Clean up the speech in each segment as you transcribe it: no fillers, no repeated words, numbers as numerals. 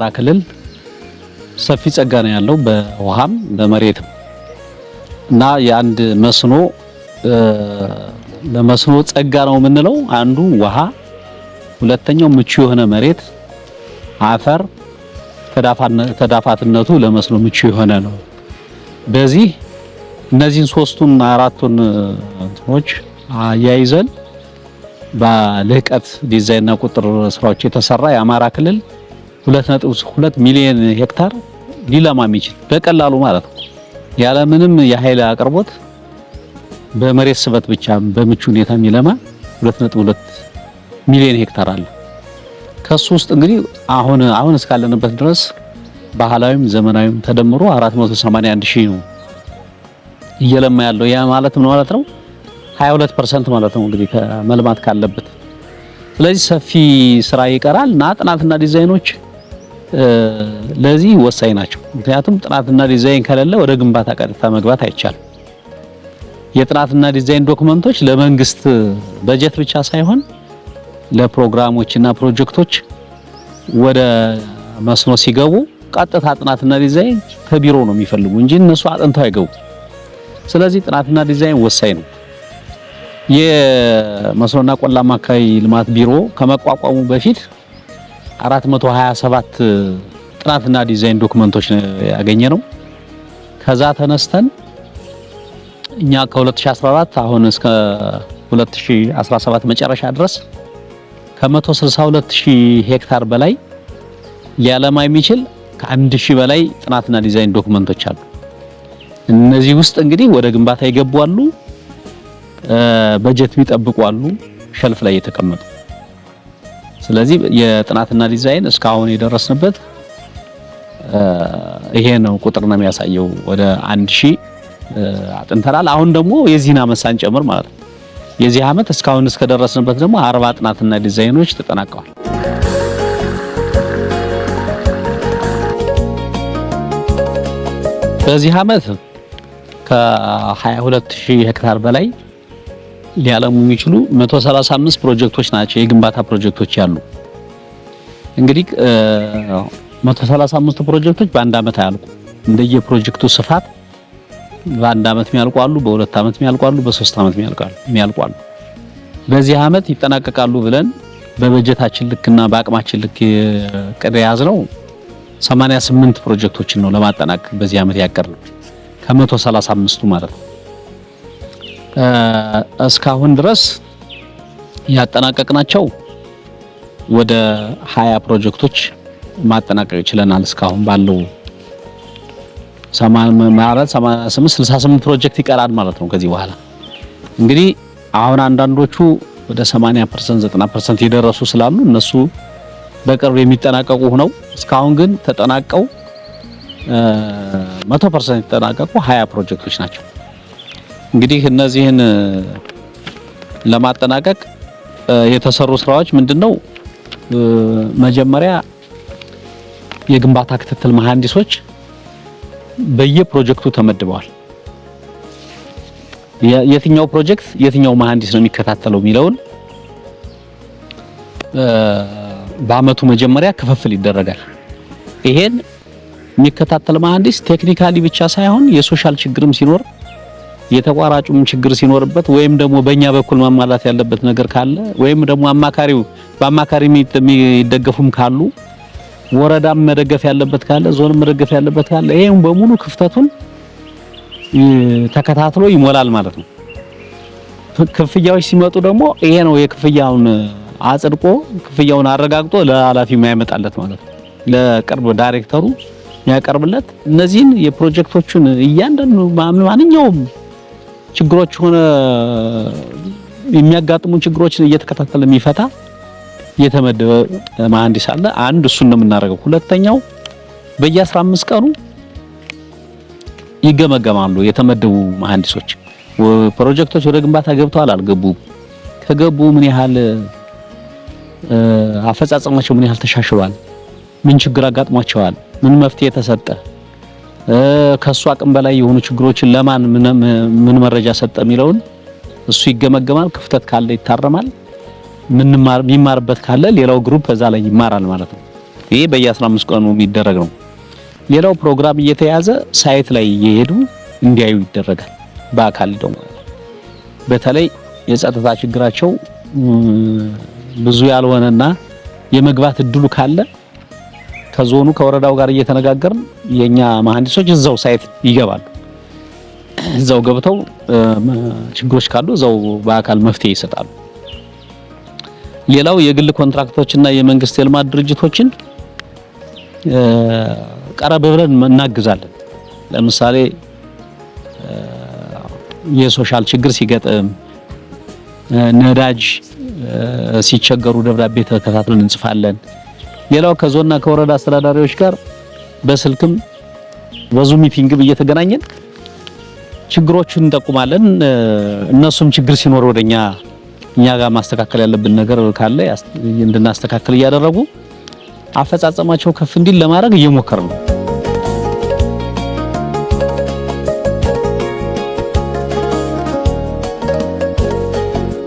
የአማራ ክልል ሰፊ ጸጋ ነው ያለው በውሃም በመሬትም። እና የአንድ መስኖ ለመስኖ ጸጋ ነው የምንለው አንዱ ውሃ፣ ሁለተኛው ምቹ የሆነ መሬት አፈር ተዳፋትነቱ ለመስኖ ምቹ የሆነ ነው። በዚህ እነዚህን ሶስቱን አራቱን እንትኖች አያይዘን በልህቀት ዲዛይንና ቁጥር ስራዎች የተሰራ የአማራ ክልል 2.2 ሚሊዮን ሄክታር ሊለማ የሚችል በቀላሉ ማለት ነው፣ ያለ ምንም የኃይል አቅርቦት በመሬት ስበት ብቻ በምቹ ሁኔታ የሚለማ 2.2 ሚሊዮን ሄክታር አለ። ከሱ ውስጥ እንግዲህ አሁን እስካለንበት ድረስ ባህላዊም ዘመናዊም ተደምሮ 481 ሺህ ነው እየለማ ያለው። ያ ማለት ምን ማለት ነው? 22% ማለት ነው እንግዲህ ከመልማት ካለበት። ስለዚህ ሰፊ ስራ ይቀራል እና ጥናትና ዲዛይኖች ለዚህ ወሳኝ ናቸው። ምክንያቱም ጥናትና ዲዛይን ከሌለ ወደ ግንባታ ቀጥታ መግባት አይቻልም። የጥናትና ዲዛይን ዶክመንቶች ለመንግስት በጀት ብቻ ሳይሆን ለፕሮግራሞችና ፕሮጀክቶች ወደ መስኖ ሲገቡ ቀጥታ ጥናትና ዲዛይን ከቢሮ ነው የሚፈልጉ እንጂ እነሱ አጥንተው አይገቡ። ስለዚህ ጥናትና ዲዛይን ወሳኝ ነው። የመስኖና ቆላማ አካባቢ ልማት ቢሮ ከመቋቋሙ በፊት 427 ጥናትና ዲዛይን ዶክመንቶች ያገኘነው። ከዛ ተነስተን እኛ ከ2014 አሁን እስከ 2017 መጨረሻ ድረስ ከ162 ሺህ ሄክታር በላይ ሊያለማ የሚችል ከ1000 በላይ ጥናትና ዲዛይን ዶክመንቶች አሉ። እነዚህ ውስጥ እንግዲህ ወደ ግንባታ የገቡ አሉ፣ በጀት የሚጠብቁ አሉ፣ shelf ላይ የተቀመጡ። ስለዚህ የጥናትና ዲዛይን እስካሁን የደረስንበት ይሄ ነው ቁጥር ነው የሚያሳየው። ወደ 1000 አጥንተናል። አሁን ደግሞ የዚህን አመት ሳንጨምር ማለት ነው። የዚህ አመት እስካሁን እስከደረስንበት ደግሞ 40 ጥናትና ዲዛይኖች ተጠናቀዋል። በዚህ አመት ከ22,000 ሄክታር በላይ ሊያለሙ የሚችሉ 135 ፕሮጀክቶች ናቸው የግንባታ ፕሮጀክቶች ያሉ። እንግዲህ 135 ፕሮጀክቶች በአንድ አመት አያልቁ። እንደየ ፕሮጀክቱ ስፋት በአንድ አመት የሚያልቁ አሉ፣ በሁለት አመት የሚያልቁ አሉ፣ በሶስት አመት የሚያልቁ አሉ። በዚህ አመት ይጠናቀቃሉ ብለን በበጀታችን ልክና በአቅማችን ልክ እቅድ የያዝነው 88 ፕሮጀክቶችን ነው ለማጠናቀቅ በዚህ አመት ያቀድነው ከ135ቱ ማለት ነው። እስካሁን ድረስ ያጠናቀቅናቸው ወደ 20 ፕሮጀክቶች ማጠናቀቅ ችለናል። እስካሁን ባለው 88 68 ፕሮጀክት ይቀራል ማለት ነው። ከዚህ በኋላ እንግዲህ አሁን አንዳንዶቹ ወደ 80% 90% የደረሱ ስላሉ እነሱ በቅርብ የሚጠናቀቁ ሆነው እስካሁን ግን ተጠናቀው 100% የተጠናቀቁ 20 ፕሮጀክቶች ናቸው። እንግዲህ እነዚህን ለማጠናቀቅ የተሰሩ ስራዎች ምንድነው? መጀመሪያ የግንባታ ክትትል መሐንዲሶች በየፕሮጀክቱ ተመድበዋል። የትኛው ፕሮጀክት የትኛው መሐንዲስ ነው የሚከታተለው የሚለውን በአመቱ መጀመሪያ ክፍፍል ይደረጋል። ይሄን የሚከታተል መሐንዲስ technically ብቻ ሳይሆን የ social ችግርም ሲኖር፣ የተቋራጩም ችግር ሲኖርበት፣ ወይም ደግሞ በእኛ በኩል ማሟላት ያለበት ነገር ካለ፣ ወይም ደግሞ አማካሪው በአማካሪ የሚደገፉም ካሉ፣ ወረዳም መደገፍ ያለበት ካለ፣ ዞንም መደገፍ ያለበት ካለ ይሄን በሙሉ ክፍተቱን ተከታትሎ ይሞላል ማለት ነው። ክፍያዎች ሲመጡ ደግሞ ይሄ ነው የክፍያውን አጽድቆ ክፍያውን አረጋግጦ ለኃላፊ የሚያመጣለት ማለት ነው። ለቅርብ ዳይሬክተሩ የሚያቀርብለት እነዚህን የፕሮጀክቶቹን እያንዳንዱ ማንኛውም ችግሮች ሆነ የሚያጋጥሙ ችግሮችን እየተከታተለ የሚፈታ የተመደበ መሐንዲስ አለ። አንድ እሱን ነው የምናደርገው። ሁለተኛው በየ15 ቀኑ ይገመገማሉ የተመደቡ መሐንዲሶች። ፕሮጀክቶች ወደ ግንባታ ገብተዋል አልገቡም፣ ከገቡ ምን ያህል አፈጻጸማቸው ምን ያህል ተሻሽሏል፣ ምን ችግር አጋጥሟቸዋል፣ ምን መፍትሄ ተሰጠ፣ ከሱ አቅም በላይ የሆኑ ችግሮችን ለማን ምን መረጃ ሰጠ የሚለውን እሱ ይገመገማል። ክፍተት ካለ ይታረማል። ምን የሚማርበት ካለ ሌላው group እዛ ላይ ይማራል ማለት ነው። ይሄ በየ15 ቀኑ የሚደረግ ነው። ሌላው ፕሮግራም እየተያዘ site ላይ እየሄዱ እንዲያዩ ይደረጋል። በአካል ደግሞ በተለይ የጸጥታ ችግራቸው ብዙ ያልሆነና የመግባት እድሉ ካለ ከዞኑ ከወረዳው ጋር እየተነጋገርን የኛ መሐንዲሶች እዛው site ይገባሉ። እዛው ገብተው ችግሮች ካሉ እዛው በአካል መፍትሄ ይሰጣሉ። ሌላው የግል ኮንትራክቶችና የመንግስት የልማት ድርጅቶችን ቀረብ ብለን እናግዛለን። ለምሳሌ የ social ችግር ሲገጥም፣ ነዳጅ ሲቸገሩ ደብዳቤ ተከታትለን እንጽፋለን። ሌላው ከዞንና ከወረዳ አስተዳዳሪዎች ጋር በስልክም በ Zoom meeting ም እየተገናኘን ችግሮቹን እንጠቁማለን። እነሱም ችግር ሲኖር ወደኛ እኛ ጋር ማስተካከል ያለብን ነገር ካለ እንድናስተካክል እያደረጉ አፈጻጸማቸው ከፍ እንዲል ለማድረግ እየሞከርን ነው።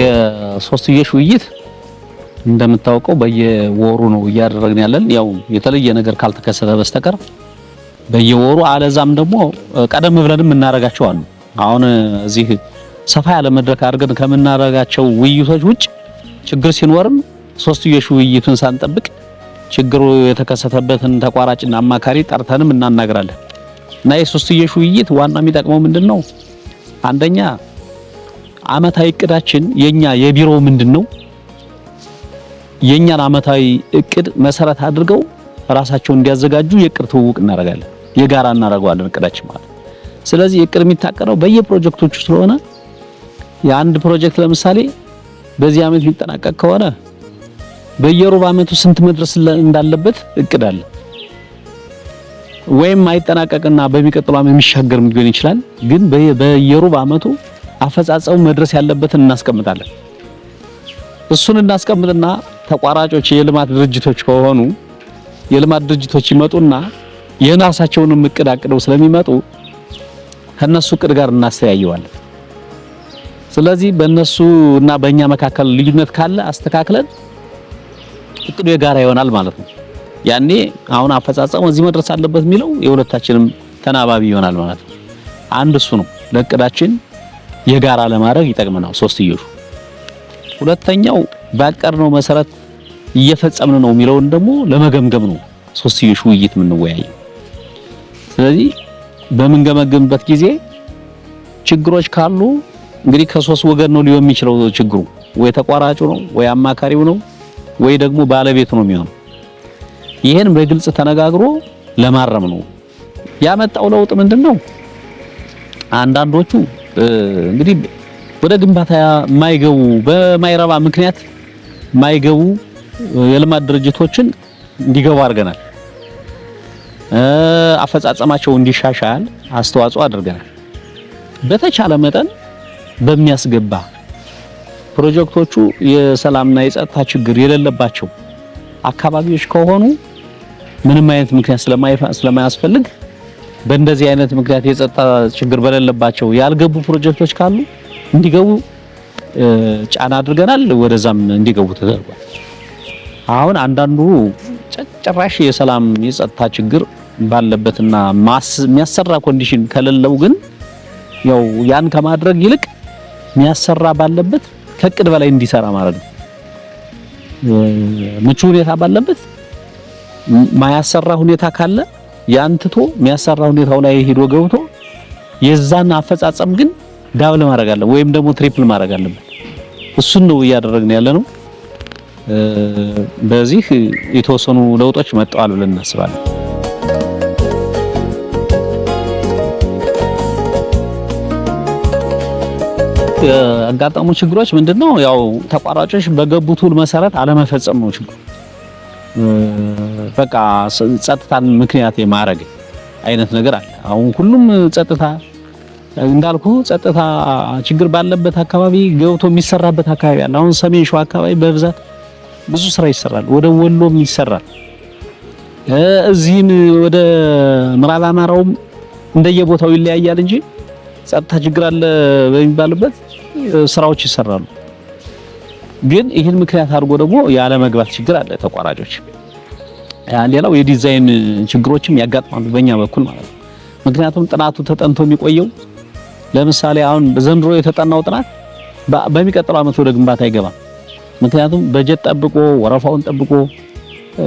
የሶስትዮሽ ውይይት እንደምታውቀው በየወሩ ነው እያደረግን ያለን። ያው የተለየ ነገር ካልተከሰተ በስተቀር በየወሩ፣ አለዛም ደግሞ ቀደም ብለንም እናደርጋቸው አሉ። አሁን እዚህ ሰፋ ያለ መድረክ አድርገን ከምናደርጋቸው ውይይቶች ውጭ ችግር ሲኖርም ሶስትዮሽ ውይይቱን ሳንጠብቅ ችግሩ የተከሰተበትን ተቋራጭና አማካሪ ጠርተንም እናናግራለን። እና የሶስትዮሽ ውይይት ዋና የሚጠቅመው ምንድነው? አንደኛ አመታዊ እቅዳችን የኛ የቢሮው ምንድነው? የኛን አመታዊ እቅድ መሰረት አድርገው ራሳቸውን እንዲያዘጋጁ የእቅድ ትውውቅ እናደርጋለን። የጋራ እናደርገዋለን እቅዳችን ማለት። ስለዚህ እቅድ የሚታቀደው በየፕሮጀክቶቹ ስለሆነ የአንድ ፕሮጀክት ለምሳሌ በዚህ አመት የሚጠናቀቅ ከሆነ በየሩብ አመቱ ስንት መድረስ እንዳለበት እቅድ አለ። ወይም አይጠናቀቅና በሚቀጥለው አመት የሚሻገርም ሊሆን ይችላል። ግን በየሩብ አመቱ አፈጻጸሙ መድረስ ያለበትን እናስቀምጣለን። እሱን እናስቀምጥና ተቋራጮች የልማት ድርጅቶች ከሆኑ የልማት ድርጅቶች ይመጡና የራሳቸውንም እቅድ አቅደው ስለሚመጡ ከነሱ እቅድ ጋር እናስተያየዋለን። ስለዚህ በእነሱ እና በእኛ መካከል ልዩነት ካለ አስተካክለን እቅዱ የጋራ ይሆናል ማለት ነው። ያኔ አሁን አፈጻጸሙ እዚህ መድረስ አለበት የሚለው የሁለታችንም ተናባቢ ይሆናል ማለት ነው። አንድ እሱ ነው ለእቅዳችን የጋራ ለማድረግ ይጠቅመናል ሶስትዮሹ። ሁለተኛው ባቀድነው መሰረት እየፈጸምን ነው የሚለውን ደግሞ ለመገምገም ነው ሶስትዮሽ ውይይት የምንወያየው። ስለዚህ በምንገመግምበት ጊዜ ችግሮች ካሉ እንግዲህ ከሶስት ወገን ነው ሊሆን የሚችለው ችግሩ፣ ወይ ተቋራጩ ነው፣ ወይ አማካሪው ነው፣ ወይ ደግሞ ባለቤቱ ነው የሚሆነው። ይሄን በግልጽ ተነጋግሮ ለማረም ነው። ያመጣው ለውጥ ምንድነው? አንዳንዶቹ እንግዲህ ወደ ግንባታ የማይገቡ በማይረባ ምክንያት የማይገቡ የልማት ድርጅቶችን እንዲገቡ አድርገናል። አፈጻጸማቸው እንዲሻሻል አስተዋጽኦ አድርገናል። በተቻለ መጠን በሚያስገባ ፕሮጀክቶቹ የሰላምና የጸጥታ ችግር የሌለባቸው አካባቢዎች ከሆኑ ምንም አይነት ምክንያት ስለማያስፈልግ በእንደዚህ አይነት ምክንያት የጸጥታ ችግር በሌለባቸው ያልገቡ ፕሮጀክቶች ካሉ እንዲገቡ ጫና አድርገናል። ወደዛም እንዲገቡ ተደርጓል። አሁን አንዳንዱ ጭራሽ የሰላም የጸጥታ ችግር ባለበትና የሚያሰራ condition ከሌለው ግን ያው ያን ከማድረግ ይልቅ የሚያሰራ ባለበት ከእቅድ በላይ እንዲሰራ ማለት ነው። ምቹ ሁኔታ ባለበት ማያሰራ ሁኔታ ካለ ያን ትቶ የሚያሰራ ሁኔታው ላይ ሄዶ ገብቶ የዛን አፈጻጸም ግን double ማድረግ አለ ወይም ደግሞ triple ማድረግ አለበት። እሱን ነው እያደረግን ያለ ነው። በዚህ የተወሰኑ ለውጦች መጥተዋል ብለን እናስባለን። ያጋጠሙ ችግሮች ምንድነው? ያው ተቋራጮች በገቡት ውል መሰረት አለመፈጸም ነው ችግሩ። በቃ ጸጥታን ምክንያት የማድረግ አይነት ነገር አለ። አሁን ሁሉም ጸጥታ እንዳልኩ ጸጥታ ችግር ባለበት አካባቢ ገብቶ የሚሰራበት አካባቢ አለ። አሁን ሰሜን ሸዋ አካባቢ በብዛት ብዙ ስራ ይሰራል። ወደ ወሎም ይሰራል። እዚህም ወደ ምዕራብ አማራውም እንደየቦታው ይለያያል እንጂ ጸጥታ ችግር አለ በሚባልበት ስራዎች ይሰራሉ። ግን ይህን ምክንያት አድርጎ ደግሞ ያለመግባት ችግር አለ ተቋራጮች። ሌላው የዲዛይን ችግሮችም ያጋጥማሉ በእኛ በኩል ማለት ነው። ምክንያቱም ጥናቱ ተጠንቶ የሚቆየው ለምሳሌ አሁን ዘንድሮ የተጠናው ጥናት በሚቀጥለው ዓመት ወደ ግንባታ አይገባም። ምክንያቱም በጀት ጠብቆ ወረፋውን ጠብቆ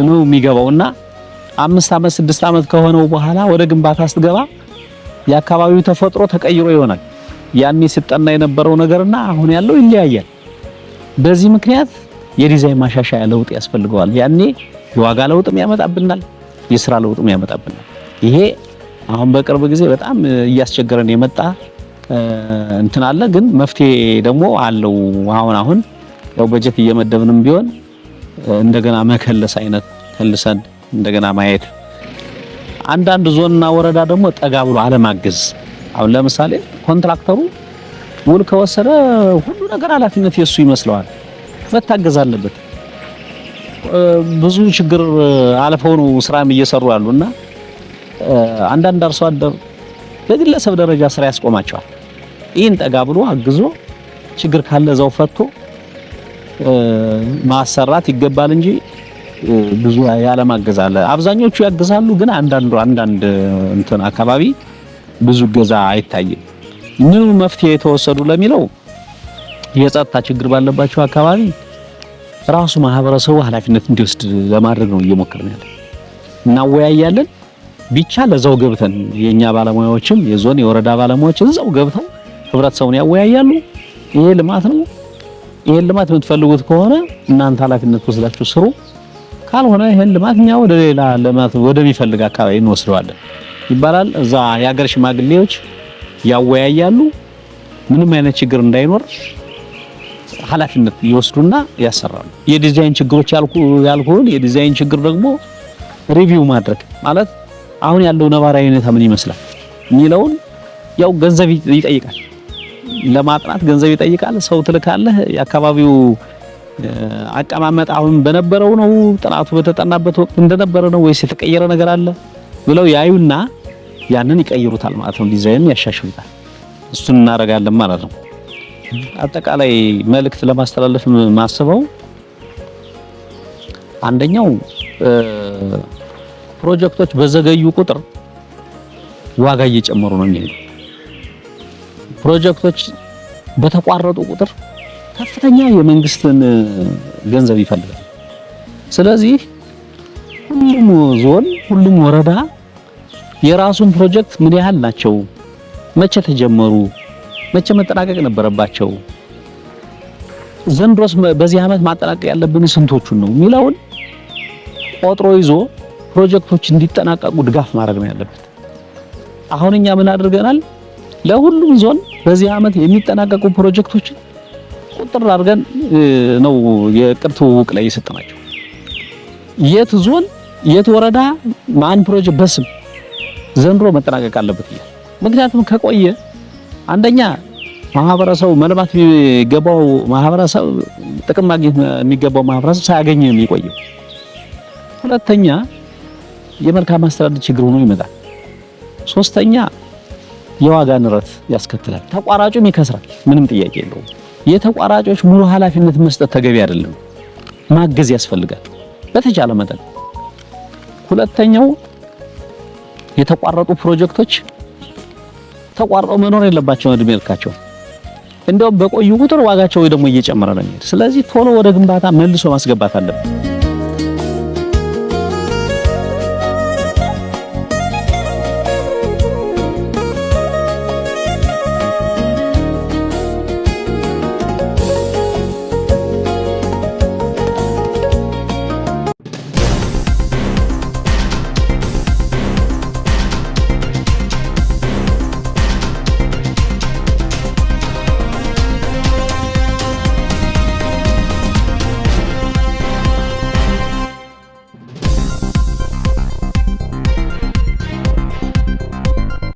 ነው የሚገባውና 5 ዓመት 6 ዓመት ከሆነው በኋላ ወደ ግንባታ ስትገባ የአካባቢው ተፈጥሮ ተቀይሮ ይሆናል። ያኔ ሲጠና የነበረው ነገርና አሁን ያለው ይለያያል። በዚህ ምክንያት የዲዛይን ማሻሻያ ለውጥ ያስፈልገዋል። ያኔ የዋጋ ለውጥም ያመጣብናል፣ የስራ ለውጥም ያመጣብናል። ይሄ አሁን በቅርብ ጊዜ በጣም እያስቸገረን የመጣ እንትን አለ፣ ግን መፍትሄ ደግሞ አለው። አሁን አሁን ያው በጀት እየመደብንም ቢሆን እንደገና መከለስ አይነት ከልሰን እንደገና ማየት፣ አንዳንድ ዞንና ወረዳ ደግሞ ጠጋ ብሎ አለማገዝ። አሁን ለምሳሌ ኮንትራክተሩ ውል ከወሰደ ሁሉ ነገር ኃላፊነት የሱ ይመስለዋል። መታገዝ አለበት። ብዙ ችግር አልፈው ነው ስራም እየሰሩ ያሉና አንዳንድ አርሶ አደር በግለሰብ ደረጃ ስራ ያስቆማቸዋል። ይህን ጠጋ ብሎ አግዞ ችግር ካለ እዛው ፈቶ ማሰራት ይገባል እንጂ ብዙ ያለማገዝ አለ። አብዛኞቹ ያግዛሉ፣ ግን አንዳንድ እንትን አካባቢ ብዙ እገዛ አይታይም። ምን መፍትሄ የተወሰዱ ለሚለው የጸጥታ ችግር ባለባቸው አካባቢ ራሱ ማህበረሰቡ ኃላፊነት እንዲወስድ ለማድረግ ነው እየሞከርን ያለ። እናወያያለን። ቢቻል እዛው ገብተን የኛ ባለሙያዎችም የዞን የወረዳ ባለሙያዎች እዛው ገብተው ህብረተሰቡን ያወያያሉ። ይሄ ልማት ነው፣ ይሄን ልማት የምትፈልጉት ከሆነ እናንተ ኃላፊነት ወስዳችሁ ስሩ፣ ካልሆነ ይሄን ልማት እኛ ወደ ሌላ ልማት ወደሚፈልግ አካባቢ እንወስደዋለን ይባላል። እዛ የሀገር ሽማግሌዎች ያወያያሉ። ምንም አይነት ችግር እንዳይኖር ኃላፊነት ይወስዱና ያሰራሉ። የዲዛይን ችግሮች ያልኩህን የዲዛይን ችግር ደግሞ review ማድረግ ማለት አሁን ያለው ነባራዊ ሁኔታ ምን ይመስላል የሚለውን ያው ገንዘብ ይጠይቃል። ለማጥናት ገንዘብ ይጠይቃል። ሰው ትልካለህ። የአካባቢው አቀማመጥ አሁን በነበረው ነው ጥናቱ በተጠናበት ወቅት እንደነበረ ነው ወይስ የተቀየረ ነገር አለ ብለው ያዩና ያንን ይቀይሩታል ማለት ነው። ዲዛይን ያሻሽሉታል። እሱን እናደርጋለን ማለት ነው። አጠቃላይ መልእክት ለማስተላለፍ ማስበው አንደኛው ፕሮጀክቶች በዘገዩ ቁጥር ዋጋ እየጨመሩ ነው የሚሄዱ። ፕሮጀክቶች በተቋረጡ ቁጥር ከፍተኛ የመንግስትን ገንዘብ ይፈልጋል። ስለዚህ ሁሉም ዞን፣ ሁሉም ወረዳ የራሱን ፕሮጀክት ምን ያህል ናቸው፣ መቼ ተጀመሩ፣ መቼ መጠናቀቅ ነበረባቸው፣ ዘንድሮስ በዚህ ዓመት ማጠናቀቅ ያለብን ስንቶቹን ነው የሚለውን ቆጥሮ ይዞ ፕሮጀክቶች እንዲጠናቀቁ ድጋፍ ማድረግ ነው ያለበት። አሁን እኛ ምን አድርገናል? ለሁሉም ዞን በዚህ ዓመት የሚጠናቀቁ ፕሮጀክቶችን ቁጥር አድርገን ነው የእቅድ ትውውቅ ላይ የሰጠናቸው። የት ዞን የት ወረዳ ማን ፕሮጀክት በስም ዘንድሮ መጠናቀቅ አለበት ይላል። ምክንያቱም ከቆየ አንደኛ ማህበረሰቡ መልማት የሚገባው ማህበረሰብ ጥቅም ማግኘት የሚገባው ማህበረሰብ ሳያገኝ ነው የሚቆየው። ሁለተኛ የመልካም አስተዳደር ችግር ሆኖ ይመጣል። ሶስተኛ የዋጋ ንረት ያስከትላል። ተቋራጩም ይከስራል፣ ምንም ጥያቄ የለውም። የተቋራጮች ሙሉ ኃላፊነት መስጠት ተገቢ አይደለም፣ ማገዝ ያስፈልጋል በተቻለ መጠን። ሁለተኛው የተቋረጡ ፕሮጀክቶች ተቋርጠው መኖር የለባቸውም እድሜ ልካቸው። እንደውም በቆዩ ቁጥር ዋጋቸው ደግሞ እየጨመረ ነው የሚሄድ። ስለዚህ ቶሎ ወደ ግንባታ መልሶ ማስገባት አለብን።